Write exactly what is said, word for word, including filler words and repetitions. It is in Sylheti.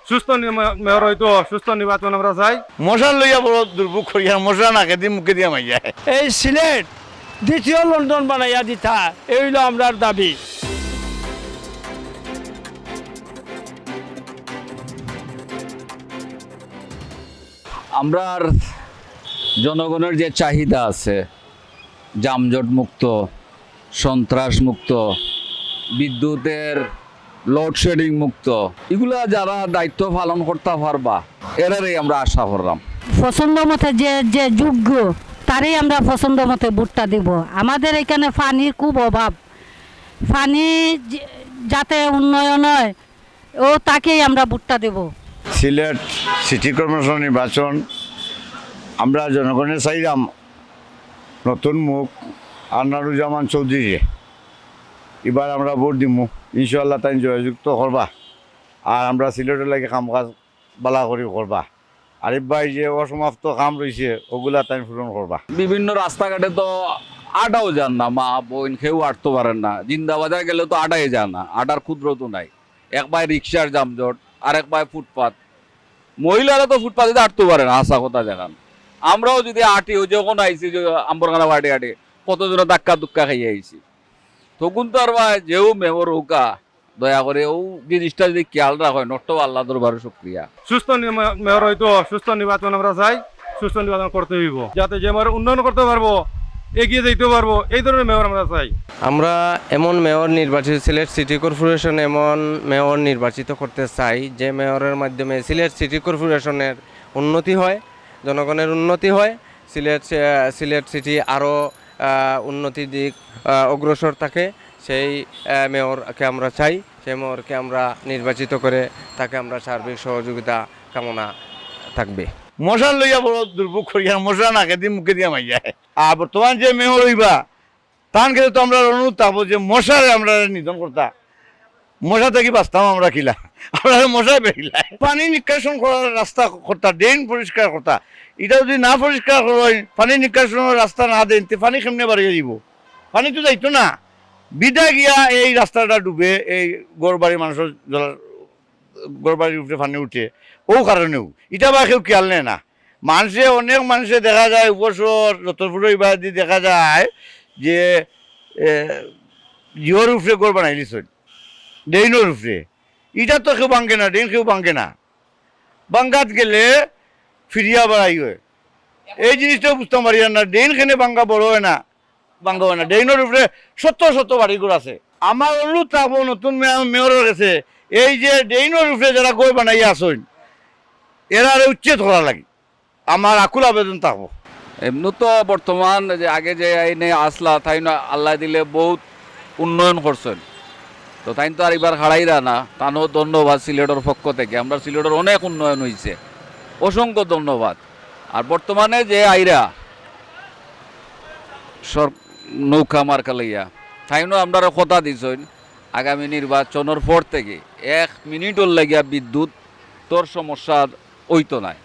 সুস্থ নি-, মে-, মেয়র অইতো, সুস্থ নির্বাচন আমরা চাই। মশা লইয়া বড় দুর্ভোগ করিয়া, মশা নাকেদি মুখেদি হামাইয়া। এই সিলেট দ্বিতীয় লন্ডন বানাইয়া দিতা, এই অইলো আমরার দাবি। আমরার জনগণের যে চাহিদা আছে, যানজট মুক্ত, সন্ত্রাস মুক্ত, বিদ্যুতের লোডশেডিং মুক্ত, ইগুলা যারা দায়িত্ব পালন করতা পারবা, এরারেই আমরা আশা করলাম। পছন্দ মতে যে, যে যোগ্য, তারেই আমরা পছন্দ মতে ভোটটা দিব। আমাদের এখানে পানির খুব অভাব, পানি যে-, যাতে উন্নয়ন হয়, ও তাকেই আমরা ভোটটা দেব। সিলেট সিটি কর্পোরেশন নির্বাচন আমরা জনগণে চাইলাম নতুন মুখ আনোয়ারুজ্জামান চৌধুরীরে। এবার আমরা ভোট দিমু, ইনশাআল্লাহ তাইন জয়যুক্ত করবা। আর আমরা সিলেটর লাগি কাম কাজ বালা করি করবা। আরিফ ভাই যে অসমাপ্ত কাম রইছে, ওগুলা তাইন পূরণ করবা। বিভিন্ন রাস্তাঘাটে তো আটাও যার না, মা বইন কেউ আটতো পারের না। জিন্দাবাজার গেলে তো আটাই যায় না, আটার কুদরতও নাই। এক বায় রিক্সার যানজট, আর এক বায় ফুটপাত। মহিলারা তো ফুটপাতে আটতো পারে না, হাছা কথা যেখান। আমরাও যদি আটি, ওই যে অখন আইছি যে আম্বরখানা বাটে আটে, কতজনে ধাক্কা ধুক্কা খাইয়া আইছি। তখন তো আর ভাই যেও মেয়র হউকা, দয়া করে ও জিনিসটা যদি খেয়াল রাখইন, নট্ট আল্লাহ দরবারে শুক্রিয়া। সুস্থ নি-, মে-, মেয়র অইতো, সুস্থ নির্বাচন আমরা চাই, সুস্থ নির্বাচন করতে হইব, যাতে যে মেয়র উন্নয়ন করতে পারবো, এগিয়ে যাইতে পারবো, এই ধরনের মেয়র আমরা চাই। আমরা এমন মেয়র নির্বাচিত, সিলেট সিটি কর্পোরেশন এমন মেয়র নির্বাচিত করতে চাই, যে মেয়রের মাধ্যমে সিলেট সিটি কর্পোরেশনের উন্নতি হয়, জনগণের উন্নতি হয়, সিলেট, আহ, সিলেট সিটি আরও, আহ, উন্নতির দিক, আহ, অগ্রসর থাকে। সেই, আহ, মেয়রকে আমরা চাই, সেই মেয়রকে আমরা নির্বাচিত করে তাকে আমরা সার্বিক সহযোগিতা কামনা থাকবে। মশা লইয়া বড় দুর্ভোগ করিয়া, মশা নাকেদি মুখেদি হামাইয়া। আর বর্তমান যে মেয়র অইবা, তান কাছে তো আমরা অনুরোধ থাকবো যে মশারে আমরা নিধন করতা, মশা থাকি বাঁচতাম আমরা কিলা, আমরা মশায় বেরিলা। পানি নিষ্কাশন করার রাস্তা করতা, ড্রেন পরিষ্কার করতা। ইটা যদি না পরিষ্কার করইন, পানি নিষ্কাশনের রাস্তা না দেইন, তে পানি কেমনে বাড়িয়ে দিব? পানি তো যাইতো না, বিধা গিয়া এই রাস্তাটা ডুবে, এই ঘর বাড়ি মানুষের জল-, ঘর বাড়ির উপরে পানি উঠে, ও কারণেও। ইটা বা কেউ খেয়াল নেয় না। মানুষে, অনেক মানুষে দেখা যায়, উপসর, রতনপুর ইবাদি দেখা যায় যে, এ, জিওর উপরে ঘর বানাই দিছইন, ড্রেইনর উপরে। ইটা তো কেউ ভাঙ্গে না, ড্রেইন কেউ ভাঙ্গে না। ভাঙ্গাত গেলে ফিরিয়া বাড়াই হয়। এই জিনিসটাও বুঝতাম পারি না, ড্রেইন কেনে ভাঙ্গা বড় হয় না, ভাঙ্গা হয় না। ড্রেইনর উপরে শত শত বাড়ি ঘর আছে। আমার অনুরোধ থাকবো নতুন মেয়র, মেয়রের কাছে, এই যে ড্রেইনর উপরে যারা ঘর বানাইয়া আছইন, এরারে উচ্ছেদ করা লাগে। আমার আকুল আবেদন থাকবো। এমনি তো বর্তমান যে আগে যে আইনে আসলা, তাইন আল্লাহ দিলে বহুত উন্নয়ন করছইন। তো তাইন তো আর এবার হারাইরা না, তানও ধন্যবাদ সিলেটর পক্ষ থেকে। আমরা সিলেটর অনেক উন্নয়ন হইছে, অসংখ্য ধন্যবাদ। আর বর্তমানে যে আইরা সর-, নৌকা মার্কা লইয়া, তাইনও আমরারে কথা দিছইন, আগামী নির্বাচনের পর থেকে এক মিনিটর লাগিয়া বিদ্যুতর সমস্যা অইতো নায়।